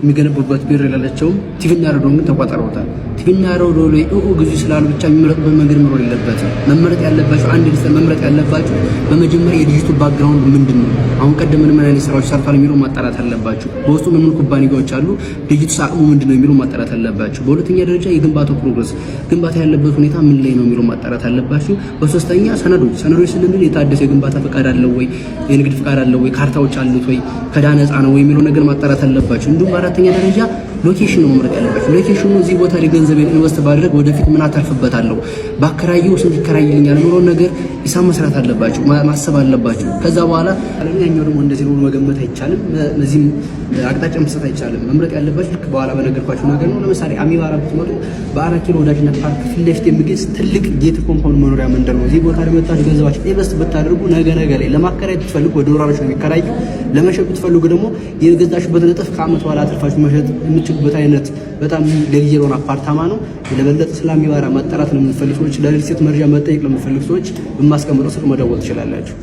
የሚገነቡበት ብር የሌላቸውም። ቲቪና ሬዲዮን ግን ተቆጣጥረውታል። ቲቪና ሬዲዮ ላይ ግዙ ስላሉ ብቻ የሚመረጡበት መንገድ መኖር የለበትም። መመረጥ ያለባቸው አንድ ልጅ መምረጥ ያለባቸው በመጀመሪያ የድርጅቱ background ምንድን ነው፣ አሁን ቀደም ምን ምን አይነት ስራዎች ሰርቷል የሚለው ማጣራት አለባቸው። በውስጡ ምን ምን ኩባንያዎች አሉ፣ ድርጅቱ አቅሙ ምንድን ነው የሚለው ማጣራት አለባቸው። በሁለተኛ ደረጃ የግንባታው progress፣ ግንባታ ያለበት ሁኔታ ምን ላይ ነው የሚለው ማጣራት አለባቸው። በሶስተኛ ሰነዶች፣ ሰነዶች ስንል የታደሰ የግንባታ ፈቃድ አለው ወይ፣ የንግድ ፈቃድ አለው ወይ፣ ካርታዎች አሉት ወይ፣ ከዕዳ ነፃ ነው ወይ የሚለው ነገር ማጣራት አለባቸው። እንዲሁም በአራተኛ ደረጃ location ነው መምረጥ ያለባቸው። Location ኑ እዚህ ቦታ ላይ ገንዘቤን invest ባደርግ ወደፊት ምን አተርፍበታለሁ፣ ባከራየው ስንት ይከራይልኛል የሚለውን ነገር ሂሳብ መስራት አለባቸው፣ ማሰብ አለባቸው። ከዛ በኋላ ያኛው ደግሞ እንደዚህ ነው መገመት አይቻልም። እዚህም አቅጣጫ መስጠት አይቻልም። መምረጥ ያለባቸው ልክ በኋላ በነገርኳቸው ነገር ነው። ለምሳሌ አሚባራ ብትመጡ በ4 ኪሎ ወዳጅነት ፓርክ ፊት ለፊት የሚገኝ ትልቅ gated compound መኖሪያ መንደር ነው። እዚህ ቦታ ላይ መጣችሁ ገንዘባችሁ invest ብታደርጉ ነገ ነገ ላይ ለማከራየት ብትፈልጉ በዶላሮች ነው የሚከራዩ። ለመሸጥ ብትፈልጉ ደግሞ የገዛችሁበትን እጥፍ ከአመት በኋላ አትርፋችሁ መሸጥ የምትችሉበት አይነት በጣም luxury የሆነ አፓርታማ ነው። ለበለጠ ስለ አሚባራ ማጣራት ለምትፈልጉ ሰዎች፣ ለ real estate መረጃ መጠየቅ ለምትፈልጉ ሰዎች በማስቀምጠው ስልክ መደወል ትችላላችሁ።